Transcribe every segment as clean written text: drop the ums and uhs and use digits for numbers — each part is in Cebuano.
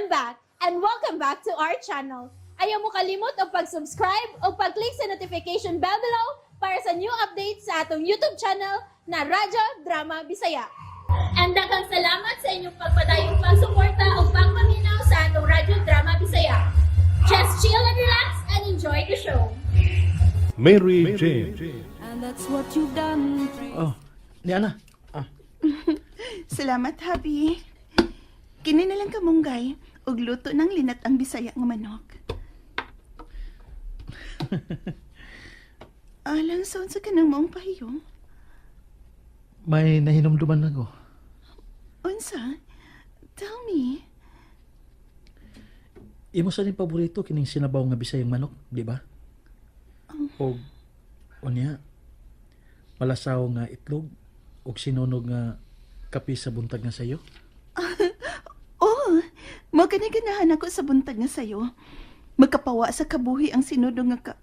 I'm back and welcome back to our channel. Ayaw mo kalimot og pag-subscribe o pag-click sa notification bell below para sa new updates sa atong YouTube channel na Radyo Drama Bisaya. And daghang salamat sa inyong pagpadayong pagsuporta o pagpaminaw sa atong Radyo Drama Bisaya. Just chill and relax and enjoy the show. Mary Jane. And that's what you've done. Oh, ni Ana. Ah, Salamat, habi. Kini na lang kamunggay ug luto ng linat ang Bisaya nga manok. Alang sa unsa ka nang maong pahiyong? May nahinumduman lang ko. Unsa? Tell me. Imo sa ning paborito kining sinabaw nga Bisayang manok, di ba? Og unya malasaw nga itlog og sinunog nga kape sa buntag nga sayo. Oh, mo kani ganahan ako sa buntag nga sayo. Magkapawa sa kabuhi ang sinudong nga ka.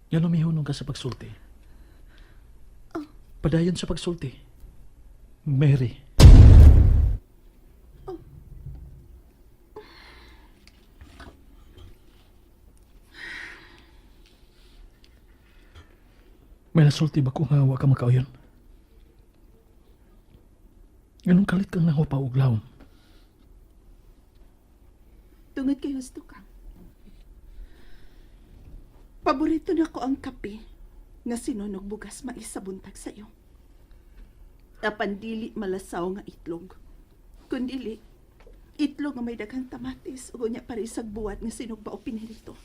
Ngano mihunong ka sa pagsulti? Padayon sa pagsulti. Mary. May nasulti ba ko nga wa ka makauyon? Ganun kalit kang nangupa og lawom. Tungod kay husto ka. Paborito na ko ang kape nga sinunog bugas mais sa buntag sayo. Apan dili malasaw nga itlog. Kundili, itlog nga may daghang kamatis ug unya parisag buwat nga sinugba o pinirito.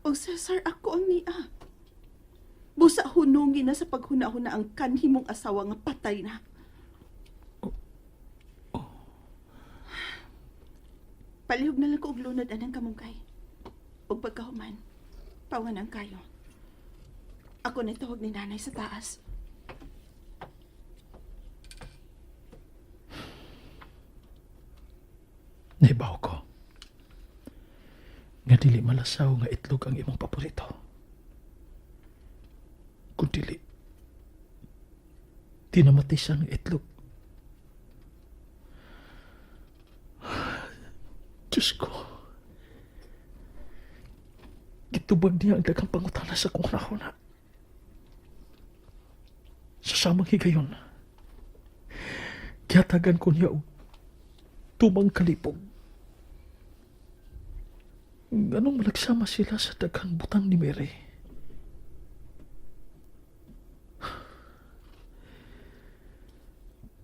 Og Cesar, ako ang niya. Busa hunungi na sa paghuna-huna ang kanhimong asawa nga patay na. Palihog na lang ko og lunod anang kamunggay. Ug pagkahuman, pawan ang kayo. Ako na tawag ni nanay sa taas. Naibaw ko. Nga dili malasaw nga itlog ang imong paborito. Kung dili, tinamatisan ang itlog. Diyos ko. Gitubag niya ang daghang pangutana sa kong hunahuna. Sa samang higayon, gihatagan ko niya og tumang kalipog. Ganong malagsama sila sa daghang butang ni Mary.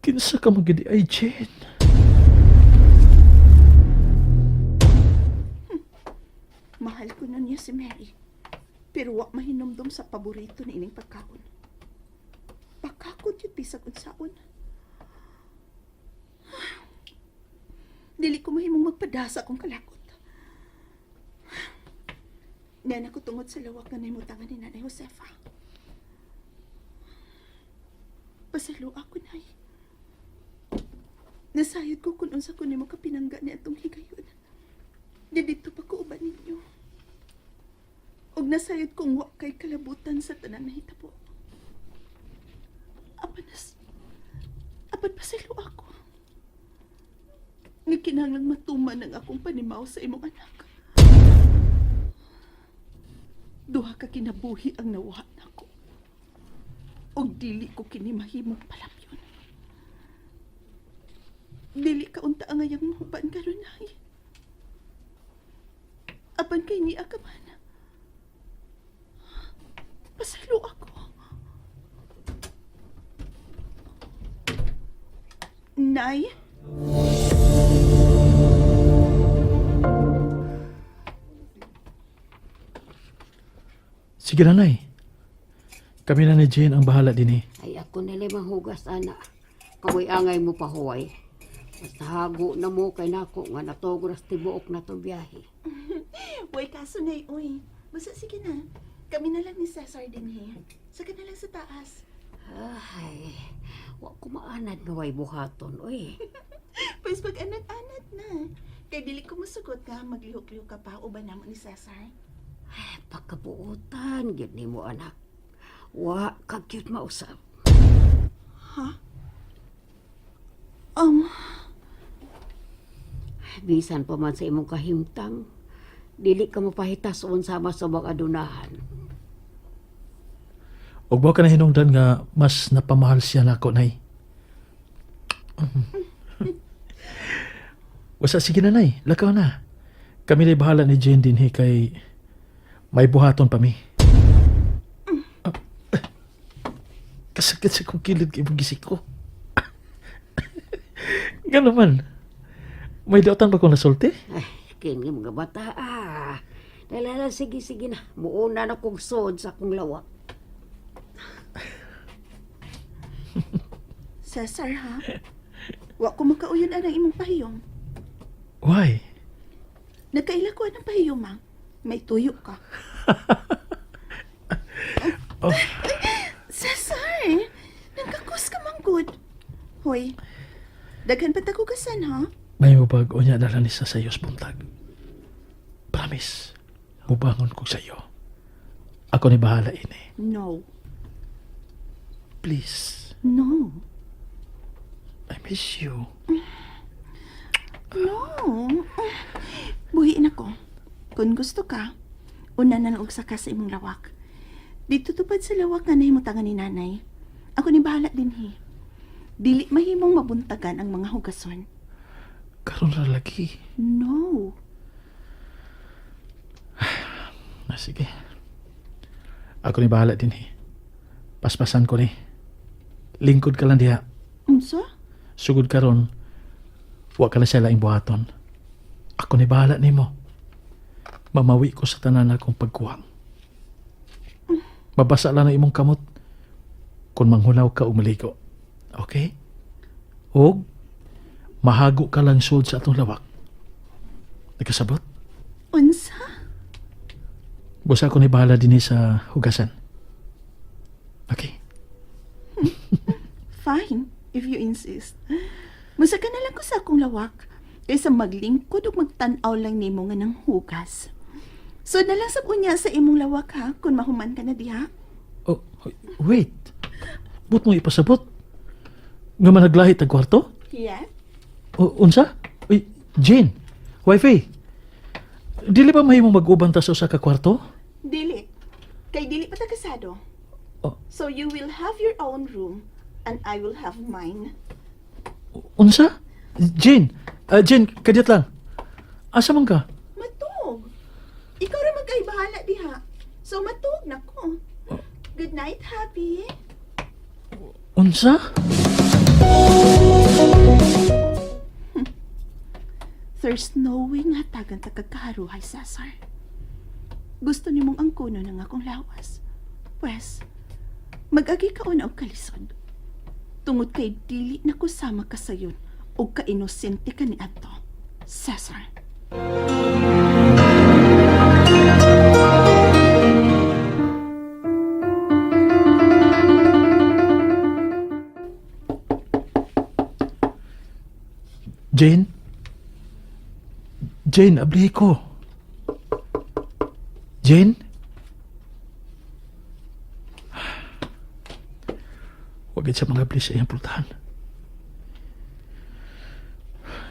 Kinsa ka magidi ay Jane? Mahal ko na niya si Mary. Pero wa mahinumdum sa paborito ni ining pagkaon. Pagkakon yun bisag unsaon. Dili ko mahimong magpadasa kung kalakot. Nana ko tungod sa lawak nga nahimutangan ni Nanay Josefa. Pasalo ako, Nay. Nasayod ko kung unsa ko nimo kapinangga ni atong higayon. Di dito pa ko uban ninyo. Og nasayod kong wa kay kalabutan sa tanan nahitabo. Apan nas apan pasaylo ako. Nga kinahanglang matuman ang akong panimaw sa imong anak. Duha ka kinabuhi ang nawa nako. Og dili ko kini mahimong palapyon. Dili ka unta ang ngayang mahuban karon ay. Apan kay niya ka man. Pasalo ako. Nay? Sige na, Nay. Kami na ni Jane ang bahala din eh. Ay ako nila manghugas ana. Kamoy angay mo pa huway. Basta hago na mo kay nako nga natogras tibuok na to biyahe. Way kaso, Nay, uy. Basta sige na. Kami na lang ni Cesar din he. Saka na lang sa taas. Ay, wa ko maanad nga way buhaton oy. Pwes pag anat-anat na. Kay dili ko musugot ka, maglihok-lihok ka pa uban namo ni Cesar. Ay, pagkabuotan gyud nimo anak. Wa ka gyud mausab. Ha? Bisan pa man sa imong kahimtang, dili ka mapahitason sama sa mga adunahan. Ug mo ka na hinungdan nga mas napamahal siya nako, Nay. Wasa, sige na, Nay. Lakaw na. Kami na bahala ni Jane din kay may buhaton pa mi. Ah, kasakit sa kong kilid kay gisik ko. Gano'n man. May dautan ba kong nasulti? Ay, kini mga bata ah. Dala sige sige na. Muuna na kong sod sa akong lawak. Cesar ha? Wa ko makauyon anang imong pahiyom. Why? Nagkaila ko anang pahiyom ha. May tuyo ka. Oh. Cesar! Nangkakus ka man good. Hoy, daghan pa ta kugasan ha? May mubag o niya dala ni sa sayos buntag. Promise, mubangon ko sa iyo. Ako ni bahala ini. No. Please, No. I miss you. No. Buhiin ako. Kung gusto ka, una na lang og saka sa imong lawak. Dito tupad sa lawak nga nahimutangan ni nanay. Ako ni bahala din hi. Dili mahimong mabuntagan ang mga hugason. Karon ra lagi. No. Ah, sige. Ako ni bahala din eh. Paspasan ko ni. Lingkod ka lang diha. Unsa? Sugod karon, wa ka na siya laing buhaton. Ako ni bahala nimo. Mamawi ko sa tanan akong pagkuwang. Mabasa lang na imong kamot kung manghunaw ka o maligo. Okay? Og mahago ka lang sud sa atong lawak. Nagkasabot? Unsa? Busa ako ni bahala din sa hugasan. Okay. Fine, if you insist. Musaka na lang ko sa akong lawak kaysa maglingkod ug magtan-aw lang nimo nga nang hugas. So na lang sab unya sa imong lawak ha kung mahuman ka na diha. Oh, wait. But mo ipasabot? Nga managlahi tag kwarto? Yeah. O, unsa? Uy, Jane, wifi. Dili ba mahimong mag-uban ta sa usa ka kwarto? Dili. Kay dili pa ta kasado. Oh. So you will have your own room and I will have mine. Unsa? Jane, Jane, kadyat lang. Asa man ka? Matug. Ikaw ra magkay bahala diha. So matug na ko. Good night, happy. Unsa? There's no way nga hatagan ta kag kaharuhay, Cesar. Gusto nimong ang kuno ng akong lawas. Pwes, mag-agi ka una og kalisod. Tungod kay dili na kusama ka sayon og kainosente ka ni adto, Cesar. Jane? Jane, abli ko. Jane? Huwag siya mga abli sa iyang pultahan.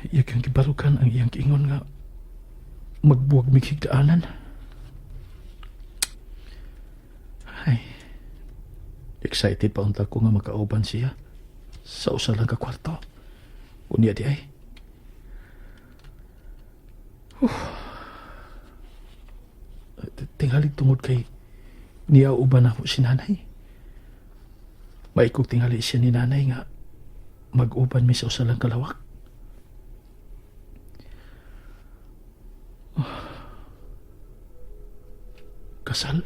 Iya kang gibarukan ang iyang kiingon nga magbuwag mighigdaanan. Ay, excited pa unta ko nga makauban siya sa usa lang ka kwarto. Unya di ay. Tingalig tungod kay niya uban ako si nanay. Maikog tingali siya ni nanay nga mag-uban mi sa usa lang kalawak. Kasal?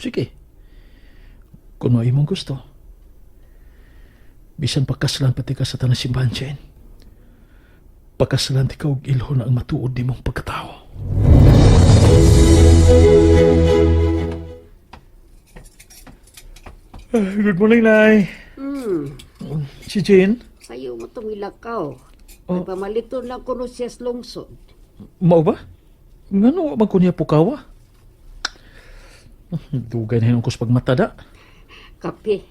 Sige. Kung mao imong gusto. Bisan pagkaslan pati ka sa tanang simbahan, Jane. Pagkasalan ti ka og ilho na ang matuod nimong pagkatao. Good morning, Nay. Si Jane, Sayo mo itong ilakaw. Oh. May pamaliton lang kuno siya sa lungsod. mao ba? Ngano wa man ko niya pukawa? Dugay na hinon ko sa pagmatada. Kape.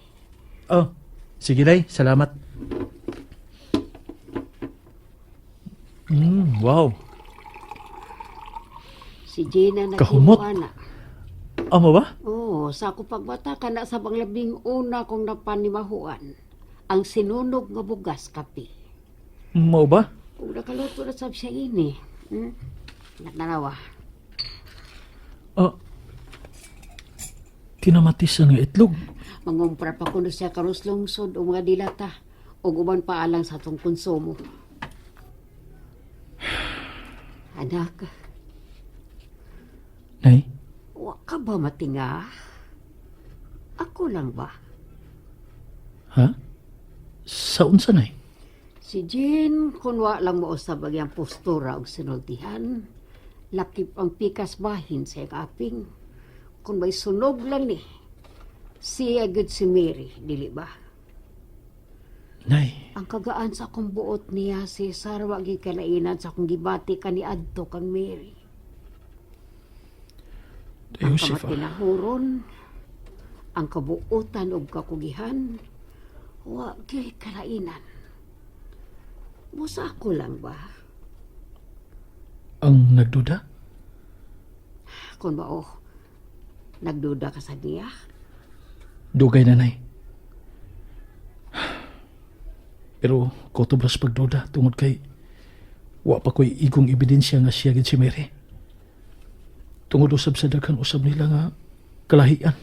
Ah, Sige, Day. Salamat. Wow. Si Gina Kahumot. naghimo ana. Amo ba? Oo, sa ako pagbata kana sa panglabing una kong napanimahuan ang sinunog nga bugas kape. Mao ba? Ug nakaluto na sab siya ini. Nagtanawa. Ah, tinamatisan nga itlog. Mangumpra pa kuno siya karos lungsod o mga dilata ug uban pa alang sa atong konsumo. Anak, Nay, wa ka ba matinga? Ako lang ba? ha? Sa unsa, Nay? Si Jean, kun wa lang mausab ang iyang postura og sinultihan, lakip ang pikas bahin sa iyang aping. Kung may sunog lang ni, siya gud si Mary, dili ba? Nay, Ang kagaan sa akong buot niya, si Sarwa gikalainan sa akong gibati kaniadto kang Mary. Ang Joseph, ah. kamatinahuron, ang kabuutan og kakugihan, wa gyud kalainan. Busa ako lang ba? Ang nagduda? Kung mao, nagduda ka sa niya? Dugay na, Nay. Pero koto bras pagduda tungod kay wa pa ko'y igong ebidensya nga siya gid si Mary. Tungod usab sa daghan usab nila nga kalahian.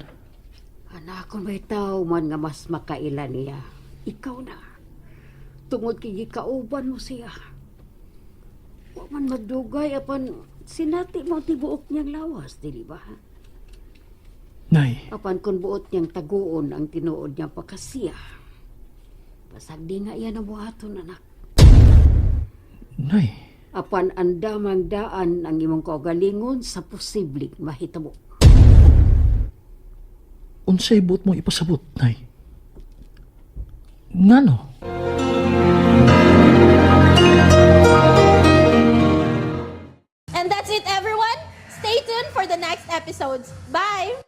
Anak, kung may tao man nga mas makaila niya, ikaw na. Tungod kay gikauban mo siya. Wa man magdugay apan sinati mo ang tibuok niyang lawas, dili ba? Nay, Apan kung buot niyang taguon ang tinuod niyang pakasiya. Basag di nga iya nabuhaton, anak. Nay, Apan andamang daan ang imong kaugalingon sa posibleng mahitabo. Unsay buot mo ipasabot, Nay? Ngano? And that's it, everyone. Stay tuned for the next episodes. Bye!